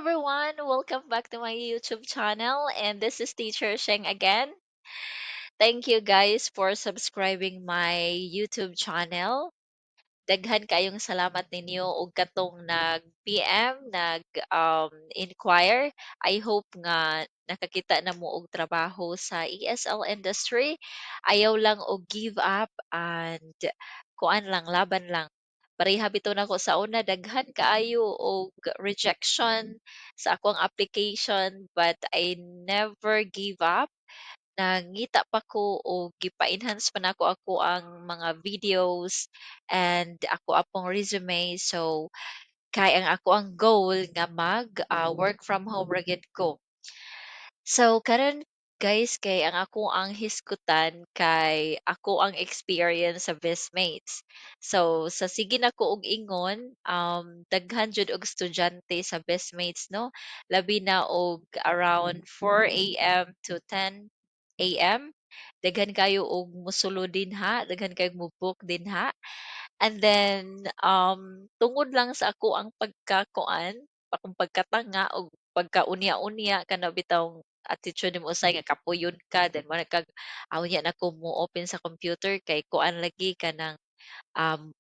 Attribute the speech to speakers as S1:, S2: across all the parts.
S1: Everyone! Welcome back to my YouTube channel, and this is Teacher Sheng again. Thank you guys for subscribing my YouTube channel. Daghan kayong salamat ninyo og katong nag-PM, nag inquire. I hope nga nakakita na mo og trabaho sa ESL industry. Ayaw lang og give up and kuan lang, laban lang. Pareha bitaw nako sa una, daghan kaayo og rejection sa akong application, but I never give up. Nangita pa ko og gipa-enhance pa nako ako ang mga videos and ako apong resume. So kay ang ako ang goal nga mag work from home ra gyud ko. So karon guys, kay ang ako ang hisgutan kay ako ang experience sa Bizmates. So sa sige nako og ingon, daghan jud og estudyante sa Bizmates, no, labi na og around 4 a.m. to 10 a.m. Daghan kayo og mosulod dinha, daghan kayog mo-book dinha. And then tungod lang sa ako ang pagkakuan, akong pagkatanga og pagkaunya-unya, kana bitawng attitude nimo usay nga kapuyon ka, then mo kag unya na ko mo-open sa computer kay kuan lagi, kanang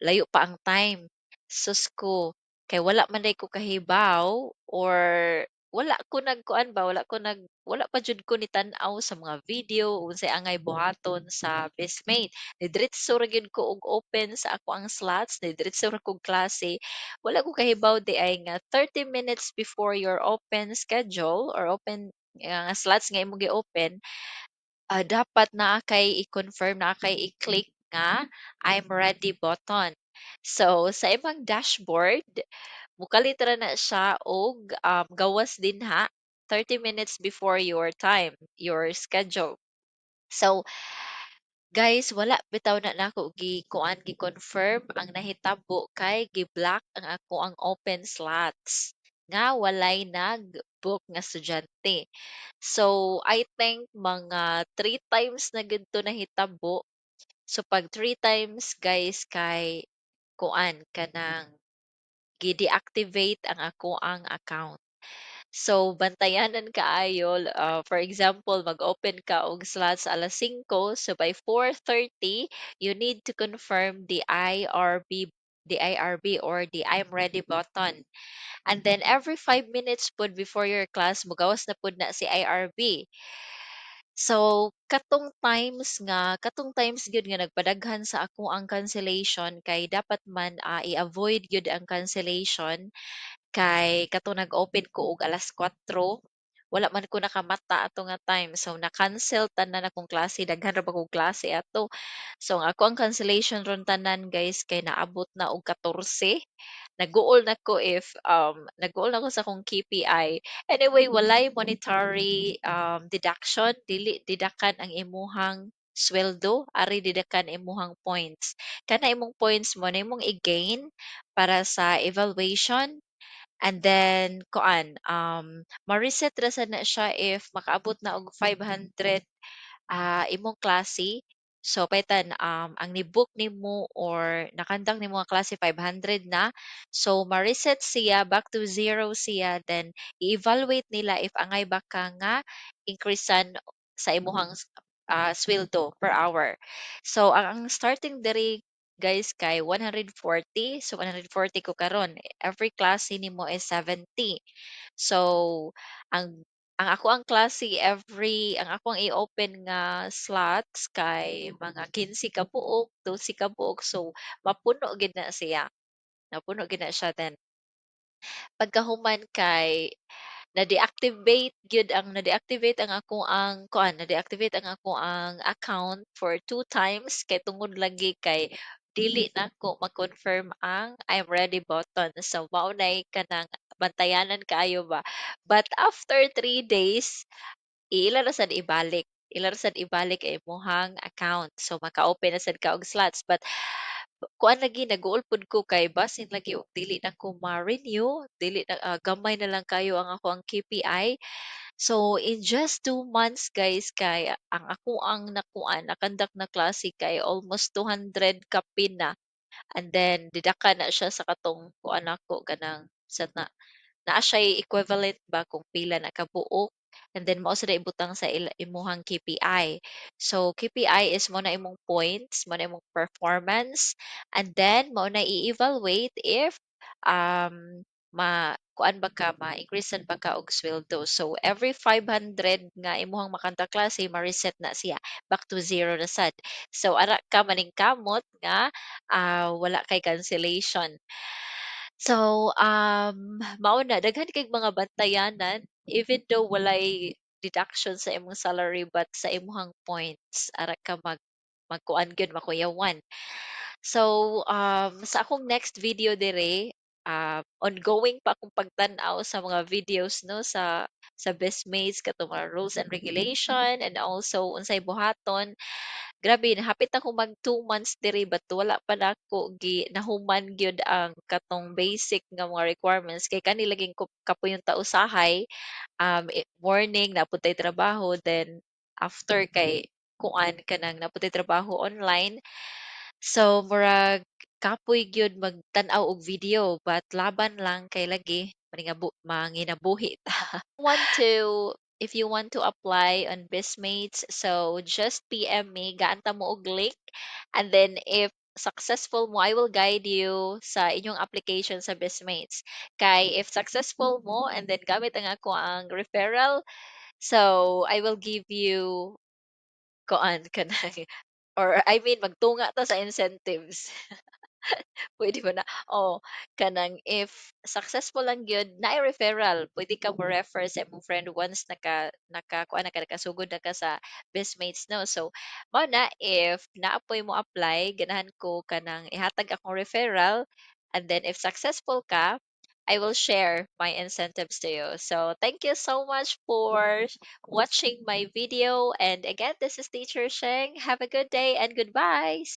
S1: layo pa ang time. Sus ko, kay wala man diay ko kahibaw or wala ko nagkuan ba, wala pa jud ko nitan-aw sa mga video unsay angay buhaton sa Bizmate. Nidiretso ra gyud ko og open sa ako ang slots, nidiretso ra kog klase. Wala ko kahibaw diay nga 30 minutes before your open schedule or open nga slots nga imong gi-open, dapat naa kay i-confirm, naa kay i-click nga "I'm ready" button. So sa imong dashboard, mukalit ra na siya og gawas dinha 30 minutes before your time, your schedule. So, guys, wala bitaw na nako gikuan, gi-confirm. Ang nahitabo kay gi-block ang ako ang open slots nga walay nag-book nga estudyante. So, I think mga 3 times na gud to nahitabo. So pag 3 times, guys, kay kuan, kanang gi-deactivate ang ako ang account. So bantayanan kaayo, for example, mag-open ka og slots 5:00, so by 4:30 you need to confirm the IRB or the "I'm ready" button. And then every 5 minutes pud before your class, mogawas na pud na si IRB. So katong times gyud nga nagpadaghan sa ako ang cancellation, kay dapat man i-avoid gyud ang cancellation, kay katong nag-open ko og 4:00, wala man ko nakamata ato nga time. So na-cancel tanan akong klase, daghan ra ba kog klase ato. So ang ako ang cancellation ron tanan, guys, kay naabot na og 14. Nag-uol na ko if nag-uol na ko sa akong KPI. Anyway, walay monetary deduction, dili deduct-an ang imuhang sweldo, ari deduct-an imuhang points. Kana imong points mo na imong i-gain para sa evaluation, and then kuan, ma-reset ra sad na siya if makaabot na og 500 imong klase. So paitan ang ni-book nimo or na-conduct nimo nga klase 500 na. So ma-reset siya, back to zero siya, then i-evaluate nila if angay ba ka nga increase-an sa imuhang sweldo per hour. So ang starting diri, guys, kay 140. So 140 ko karon. Every klase nimo is 70. So ang ako ang klase every ang akong i-open nga slots kay mga 15 ka buok, 12 ka buok, so mapuno gid na siya. Napuno gid na siya, then pagkahuman kay na-deactivate ang ako ang kuan, na-deactivate ang ako ang account for 2 times kay tungod lagi kay dili nako ma-confirm ang "I'm ready" button. So mao nay kanang bantayanan kaayo ba. But after 3 days, ila ra sad ibalik, ila ra sad ibalik ang imong account. So maka-open na sad ka og slots, but kuan lagi, nag-uol pud ko kay basin lagi og dili na ko ma-renew, dili na, gamay na lang kaayo ang ako ang KPI. So in just 2 months, guys, kay ang ako ang nakuan, na-conduct na klase kay almost 200 kapin na, and then deduct-an na siya sa katong kuan nako, kanang sa na Naa siya'y equivalent ba kung pila na kabuok and then mao sad na ibutang sa imuhang KPI. So KPI is mao na imong points, mao na imong performance, and then mao na i-evaluate if ma kuan ba ka, ma-increasean ba ka og sweldo. So every 500 nga imuhang makuan klase, ma-reset na siya, back to zero na sad. So ara ka maningkamot nga wala kay cancellation. So mao na, daghan kay mga bantayanan even though walay deduction sa imong salary, but sa imuhang points ara ka magkuan gyud, makuyawan. So sa akong next video diri, ongoing pa akong pagtan-aw sa mga videos, no, sa Bizmates, katong mga rules and regulation and also unsay buhaton. Grabe, hapit na ko mag 2 months diri but wala pa nako gi nahuman gyud ang katong basic nga mga requirements kay kani laging kapoyon ta usahay, morning naa pud tay trabaho, then after kay kuan, kanang naa pud tay trabaho online. So murag kapoy gyud magtan-aw og video, but laban lang kay lagi manginabuhi ta. Want to If you want to apply on Bizmates, so just PM me, gaan ta mo og link, and then if successful mo, I will guide you sa inyong application sa Bizmates. Kay if successful mo and then gamit ang akoang referral, so I will give you kuan, kanang, or I mean, magtunga ta sa incentives. Puwede ba na? Oh, kanang if successful lang gyud, naay referral, puwede ka mo-refer sa imong friend once nakakuan na ka, nakasugod na ka sa Bizmates, 'no. So mao na, if naa poy mo apply, ganahan ko kanang ihatag akong referral, and then if successful ka, I will share my incentives to you. So thank you so much for watching my video, and again, this is Teacher Sheng. Have a good day and goodbye.